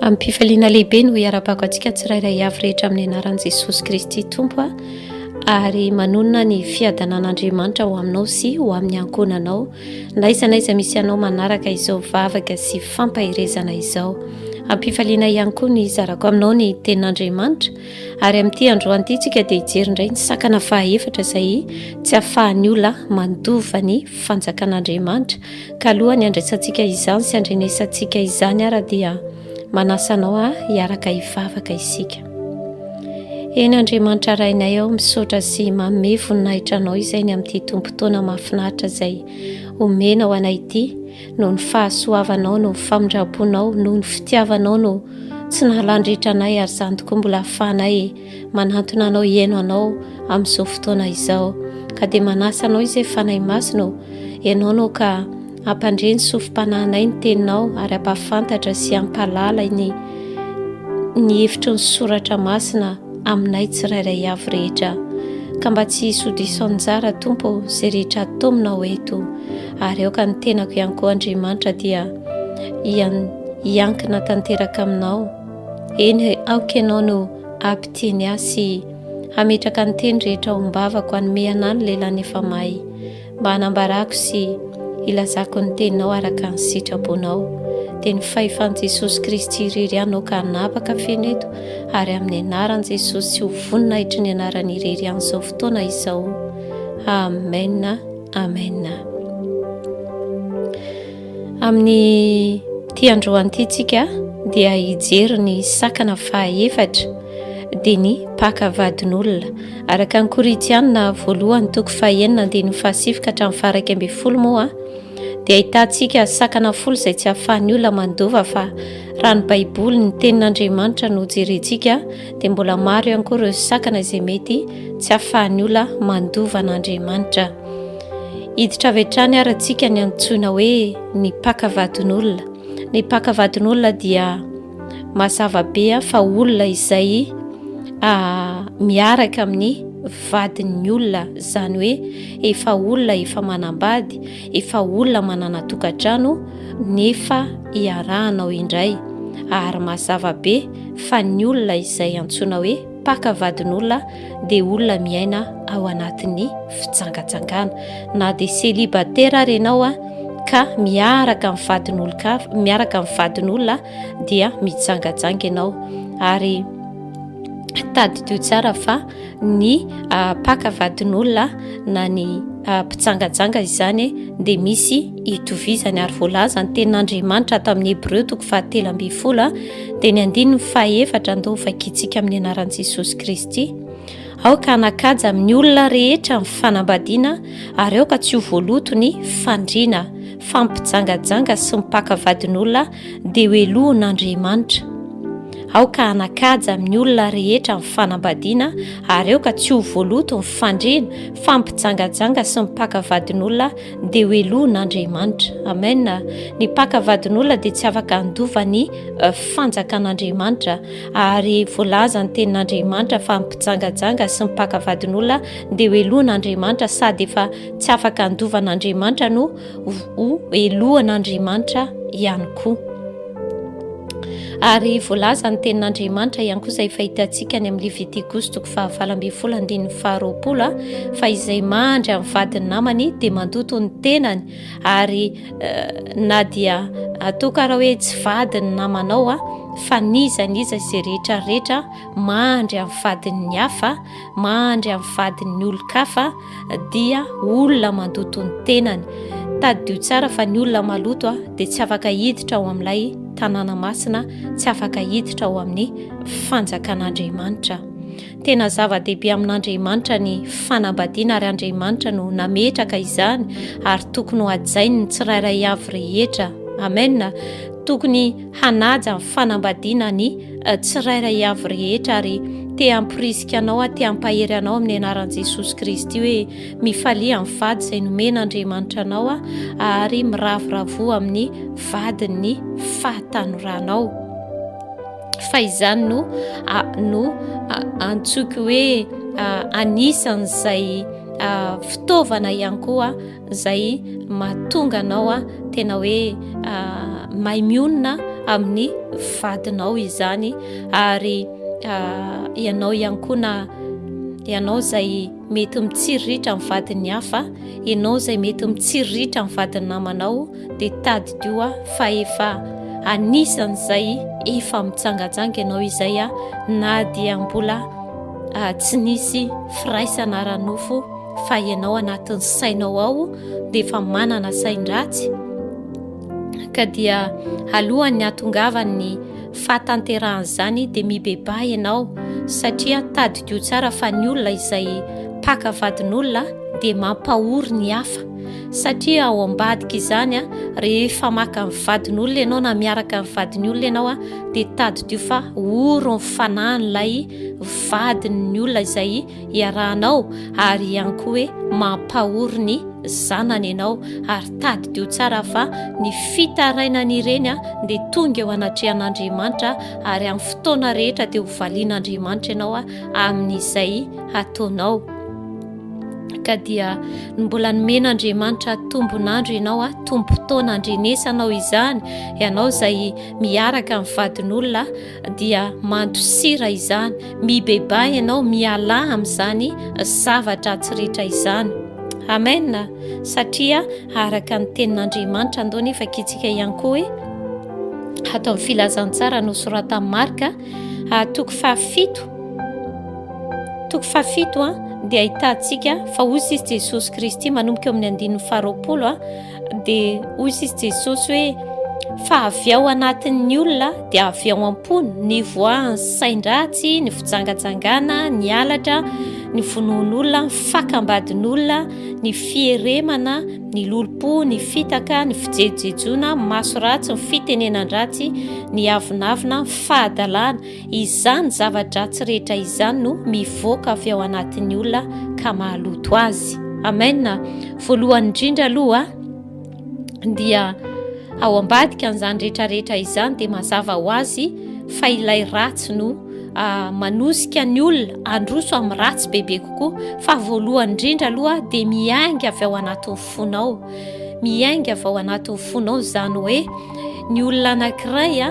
Amim-pifaliana lehibe no hiarabako antsika tsirairay avy rehetra amin'ny anaran'i Jesosy Kristy Tompo a, ary manonona ny fiadanan'Andriamanitra ho aminao sy ho amin'ny ankohonanao na aiza na aiza misy anao manaraka izao vavaka sy fampaherezana izao. Am-pifaliana ihany koa ny hizarako aminao ny tenin'Andriamanitra ary amin'ity androany ity tsika dia hijery indray ny sakana fahaefatra izay tsy ahafahan'ny olona mandova ny fanjakan'Andriamanitra. Ka alohan'ny handraisantsika izany sy handrenesantsika izany ara dia manasa anao aho hiaraka hivavaka isika. Eny Andriamanitra Rainay aho misaotra sy manome voninahitra anao izay ny amin'ity tompon-taona mahafinaritra izay omenao anay ity noho ny fahasoavanao noho ny famindram-ponao noho ny fitiavanao no tsy nahalandritra anay ary izany tokoa mbola ahafahanay manantona anao hihaino anao amin'izao fotoana izao ka dia manasa anao izay Fanahy Masina ô Ianao no ka hampandre ny sofim-panahinay ny teninao ary hampahafantatra sy hampahalala ny ny hevitry ny soratra masina aminay tsirairay avy rehetra. Ka mba tsy hisy ho diso anjara Tompo izay rehetra ataominao eto ary aoka ny tenako ihany koa Andriamanitra dia hiankina tanteraka aminao. Eny aoka ianao no hampiteny ahy sy hametraka ny teny rehetra ao am-bavako hanome anah ny lehilahy efa mahay. Mba hanambarako sy hilazako ny teninao araka ny sitraponao. Dia ny fahefan'i Jesosy Kristy irery ihany aoka hanapaka feno eto, ary amin'ny anaran'i Jesosy sy ho voninahitry ny anarany irery ihany izao fotoana izao. Amen. Amen. Amin'ny ity androany ity tsika dia hijery ny sakana fahaefatra dia ny mpaka vadin'olona. Araka ny Korintiana voalohany toko fahenina andininy fahasivy ka hatramin'ny faha-11 moa dia ahitantsika sakana folo izay tsy ahafahan'ny olona mandova fa raha ny Baiboly ny tenin'Andriamanitra no jerentsika dia mbola maro ihany koa ireo sakana izay mety tsy ahafahan'ny olona mandova an'Andriamanitra. Hiditra avy hatrany ary antsika ny antsoina hoe ny mpaka vadin'olona. Ny mpaka vadin'olona dia mazava be fa olona izay miaraka amin'ny vadin'ny olona, izany hoe efa olona efa manambady, efa olona manana tokantrano nefa iarahanao indray. Ary mazava be fa ny olona izay antsoina hoe mpaka vadin'olona dia olona miaina ao anatin'ny fijangajangana. Na dia célibataire ary ianao ka miaraka amin'ny vadin'olon-kafa, miaraka amin'ny vadin'olona dia mijangajanga ianao. Ary tadidio tsara fa ny mpaka vadin'olona na ny mpijangajanga izany dia misy itovizany ary voalaza ny tenin'Andriamanitra ato amin'ny Hebreo toko fahatelo ambin'ny folo dia ny andininy fahefatra andao vakintsika amin'ny anaran'i Jesosy Kristy. Aoka hanakaja amin'ny olona rehetra ny fanambadiana ary aoka tsy ho voaloto ny fandriana, fa ny mpijangajanga sy ny mpaka vadin'olona dia ho helohin'Andriamanitra. Aoka hanakaja amin'ny olona rehetra ny fanambadiana ary aoka tsy ho voaloto ny fandriana, fa ny mpijangajanga sy ny mpaka vadin'olona dia ho helohin'Andriamanitra. Amen. Ny mpaka vadin'olona dia tsy afaka handova ny eh, fanjakan'Andriamanitra. Ary voalaza ny tenin'Andriamanitra fa ny mpijangajanga sy ny mpaka vadin'olona dia ho helohin'Andriamanitra sady efa tsy afaka handova an'Andriamanitra no ho helohan'Andriamanitra ihany koa. Ary voalaza ny tenin'Andriamanitra ihany koa izay efa hitantsika any amin'ny Levitikosy toko fahavalo ambin'ny folo andininy faharoapolo fa izay mandry amin'ny vadin'ny namany dia mandoto ny tenany ary eh, na dia ataoko ara hoe tsy vadin'ny namanao a fa n'iza n'iza izay rehetra rehetra mandry amin'ny vadin'ny hafa mandry amin'ny vadin'ny olon-kafa dia olona mandoto ny tenany. Tadidio tsara fa ny olona maloto dia tsy afaka hiditra ao amin'ilay tanàna masina, tsy afaka hiditra ao amin'ny fanjakan'Andriamanitra. Tena zava-dehibe amin'Andriamanitra ny fanambadiana ary Andriamanitra no nametraka izany ary tokony ho hajainy ny tsirairay avy rehetra. Amen. Tokony hanaja ny fanambadiana ny tsirairay avy rehetra ary te hamporisika anao aho, te hampahery anao amin'ny anaran'i Jesosy Kristy hoe mifalia amin'ny vady izay nomen'Andriamanitra anao ary miravoravoa amin'ny vadin'ny fahatanoranao. Fa izany no no antsoiko hoe anisan'izay fitaovana ihany koa izay mahatonga anao tena hoe mahay mionona amin'ny vadinao izany ary ianao ihany koa na ianao izay mety mitsiriritra amin'ny vadin'ny hafa, ianao izay mety mitsiriritra amin'ny vadin'ny namanao dia tadidio aho fa efa anisan'izay efa mijangajanga ianao izay na dia mbola tsy nisy firaisana ara-nofo fa ianao anatin'ny sainao ao dia efa manana sain-dratsy ka dia alohan'ny hahatongavan'ny fahatanterahan'izany dia mibebaha ianao satria tadidio tsara fa ny olona izay mpaka vadin'olona dia mampahory ny hafa satria ao ambadika izany rehefa maka ny vadin'olona ianao na miaraka ny vadin'ny olona ianao dia tadidio fa ory ny fanahin'ilay vadin'ny olona izay iarahanao ary ihany koa hoe mampahory ny zanany ianao ary tadidio tsara fa ny fitarainana ireny dia tonga eo anatrehan'Andriamanitra ary amin'ny fotoana rehetra dia ho valian'Andriamanitra ianao amin'izay hataonao ka dia mbola nomen'Andriamanitra tombon'andro ianao a tombon-taona andrenesanao izany ianao izay miaraka amin'ny vadin'olona dia mandosira izany, mibebaha ianao, mialà amin'izany zava-dratsy rehetra izany. Amen! Satria araka ny tenin'Andriamanitra, andao nefa vakintsika ihany koa hoe ato amin'ny filazantsara nosoratan'i Marka, toko fahafito, toko fahafito a, dia ahitantsika fa hoy izy Jesosy Kristy manomboka eo amin'ny andininy faharoapolo a, Dia hoy sisa Jesosy hoe, Fa avy ao anatin'ny olona dia avy ao am-pony ny voahan'ny sain-dratsy, ny fijangajangana, ny halatra, ny vonoan'olona, ny fakam-badin'olona, ny fieremana, ny lolompo, ny fitaka, ny fijejojejoana, ny maso ratsy, ny fitenenan-dratsy, ny avonavona, ny fahadalana. Izany zava-dratsy rehetra izany no mivoaka avy ao anatin'ny olona ka mahaloto azy. Amen. Voalohany indrindra aloha dia ao ambadika an'izany rehetra rehetra izany dia mazava ho azy fa ilay ratsy no ah, manosika ny olona androso amin'ny ratsy bebe kokoa fa voalohany indrindra aloha dia miainga avy ao anatin'ny fonao miainga avy ao anatin'ny fonao izany hoe ny olona anankiray a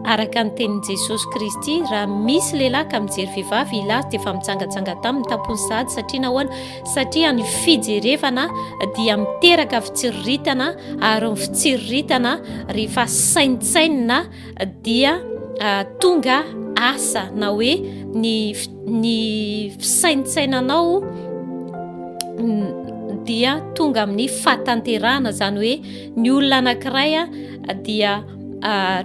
araka ny tenin'i Jesosy Kristy raha misy lehilahy ka mijery vehivavy hilaza dia efa mijangajanga taminy tampony sahady satria nahoana satria ny fijerevana dia miteraka fitsiriritana ary ny fitsiriritana rehefa saintsainina dia tonga asa na hoe ny ny fisaintsainanao dia tonga amin'ny fahatanterahana izany hoe ny olona anankiray dia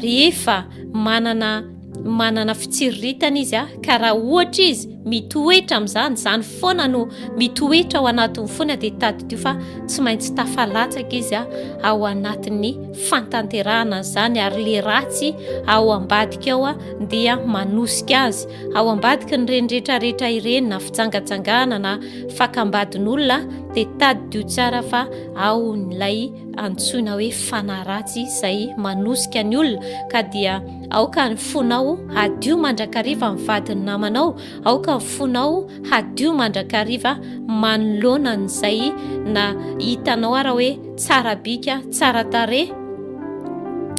rehefa manana manana fitsiriritana izy a, ka raha ohatra izy mitoetra amin'izany, izany foana no mitoetra ao anatin'ny fony dia tadidio fa tsy maintsy tafalatsaka izy a ao anatin'ny fantanterahana an'izany ary le ratsy ao ambadika ao a dia manosika azy ao ambadiky ny reny rehetrarehetra ireny na fijangajangana na fakam-badin'olona dia tadidio tsara fa ao ilay antsoina hoe fanahy ratsy izay manosika ny olona ka dia aoka ny fonao hadio mandrakariva ny vadin'ny namanao, aoka ny fonao hadio mandrakariva manoloana an'izay na hitanao ara hoe tsara bika, tsara tarehy,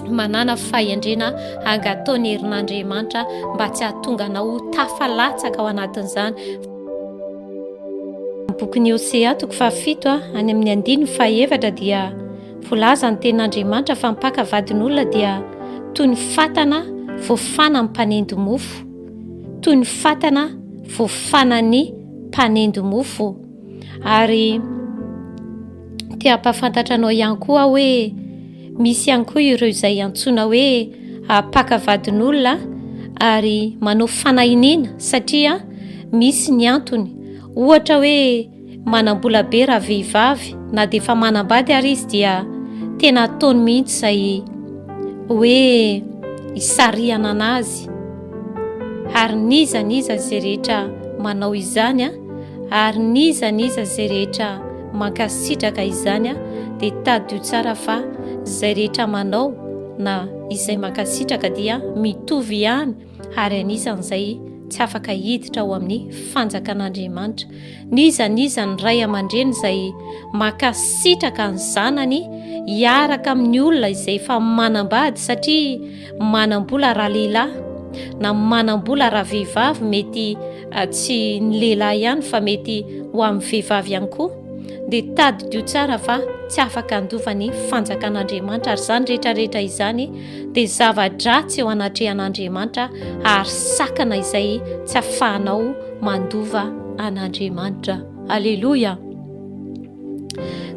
manana fahendrena angatao ny herin'Andriamanitra mba tsy hahatonga anao ho tafalatsaka ao anatin'izany. Bokin'i Hosea toko fahafito any amin'ny andininy fahefatra dia voalaza ny tenin'Andriamanitra fa mpaka vadin'olona dia toy ny fatana voafanan'ny mpanendy mofo, toy ny fatana voafanan'ny mpanendy mofo. Ary te hampahafantatra anao ihany koa aho hoe misy ihany koa ireo izay antsoina hoe mpaka vadin'olona ary manao fanahiniana satria misy ny antony. Ohatra hoe manam-bola be raha vehivavy na dia efa manambady ary izy dia tena ataony mihitsy izay hoe hisarihana anazy. Ary n'iza n'iza izay rehetra manao izany ary n'iza n'iza izay rehetra mankasitraka izany dia tadidio tsara fa izay rehetra manao na izay mankasitraka dia mitovy ihany ary anisan'izay. tsy afaka hiditra ao amin'ny fanjakan'Andriamanitra. N'iza n'iza ny ray aman-dreny izay mankasitraka ny zanany hiaraka amin'ny olona izay efa manambady satria manam-bola ralehilahy na manam-bola ravehivavy mety ah, tsy ny lehilahy ihany fa mety ho amin'ny vehivavy ihany koa dia tadidio tsara fa tsy afaka handova ny fanjakan'Andriamanitra ary izany rehetrarehetra izany dia zava-dratsy eo anatrehan'Andriamanitra ary sakana izay tsy afahanao mandova an'Andriamanitra. Aleloia!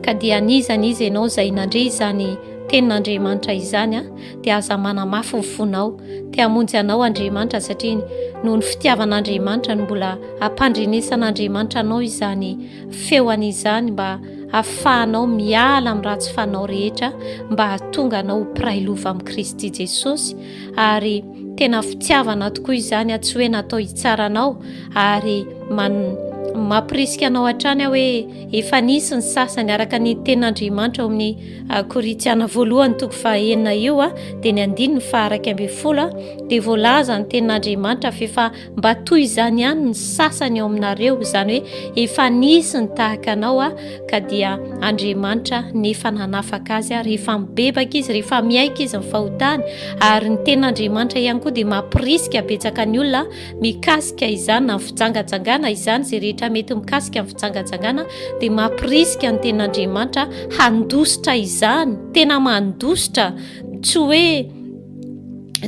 Ka dia n'iza n'iza ianao izay nandre izany tenin'Andriamanitra izany a, dia aza manamafy ny fonao. Te hamonjy anao Andriamanitra satria noho ny fitiavan'Andriamanitra no mbola ampandrenesan'Andriamanitra anao izany feo an'izany mba hahafahanao miala amin'ny ratsy fanao rehetra mba hahatonga anao ho mpiray lova amin'i Kristy Jesosy ary tena fitiavana tokoa izany tsy hoe natao hitsara anao ary man mampirisika anao hatrany aho hoe efa nisy ny sasany araka ny tenin'Andriamanitra ao amin'ny ah, Korintiana voalohany toko fahaenina io a dia ny andininy faha 11 dia voalaza ny tenin'Andriamanitra fa efa Mba toy izany ihany ny sasany ao aminareo, izany hoe efa nisy ny tahaka anao aho, ka dia Andriamanitra nefa nanafaka azy aho, rehefa mibebaka izy, rehefa miaiky izy ny fahotany, ary ny tenin'Andriamanitra ihany koa dia mampirisika betsaka ny olona mikasika izany, na ny fijangajangana izany, izay rehetra mety mikasika ny fijangajangana dia mampirisika ny tenin'Andriamanitra handositra izany, tena mandositra, tsy hoe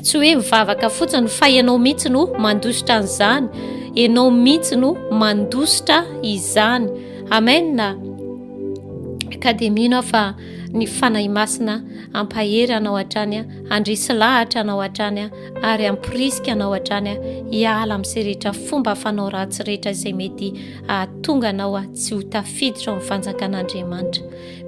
tsy hoe mivavaka fotsiny fa ianao mihitsy no mandositra an'izany ianao mihitsy no mandositra izany amen ka dia mino aho fa ny fanahy masina ampahery anao hatrany a handresy lahatra anao hatrany a ary hampirisika anao hatrany a hiala amin'izay rehetra fomba fanao ratsy rehetra izay mety hahatonga anao a tsy ho tafiditra ao amin'ny fanjakan'Andriamanitra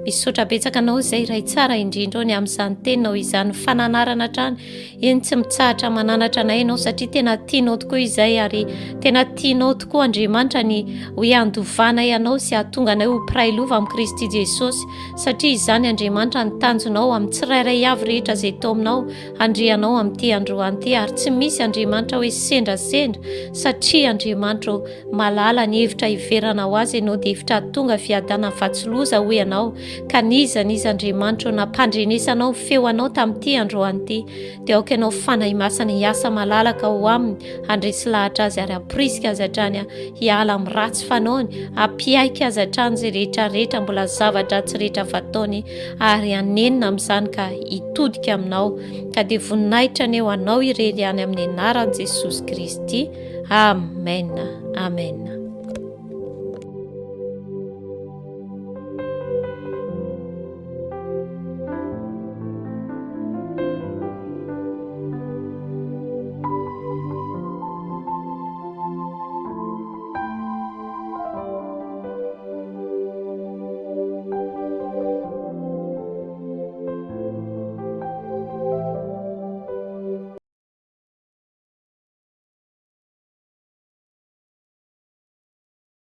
Misaotra betsaka anao izay Ray tsara indrindra ao ny amin'izany teninao izany fananarana hatrany. Eny tsy mitsahatra mananatra anay ianao satria tena tianao tokoa izay ary tena tianao tokoa Andriamanitra ny hoe handovanay anao sy hahatonga anay ho mpiray lova amin'i Kristy Jesosy satria izany Andriamanitra ny tanjonao amin'ny tsirairay avy rehetra izay taominao handre anao amin'ity androany ity ary tsy misy Andriamanitra hoe sendrasendra satria Andriamanitra ô Malala ny hevitra hiverana ho azy ianao dia hevitra hahatonga fiadanana fa tsy loza hoy ianao ka n'iza n'iza Andriamanitra ô nampandrenesanao ny feo anao tamin'ity androany ity dia aoka ianao Fanahy Masina hiasa malalaka ho aminy handresy lahatra azy ary hamporisika azy hatrany hiala amin'ny ratsy fanaony hampiaiky azy hatrany izay rehetra rehetra mbola zava-dratsy rehetra fataony ary hanenina amin'izany ka hitodika aminao ka dia voninahitra anie ho anao irery ihany amin'ny anaran'i Jesosy Kristy Amen Amen.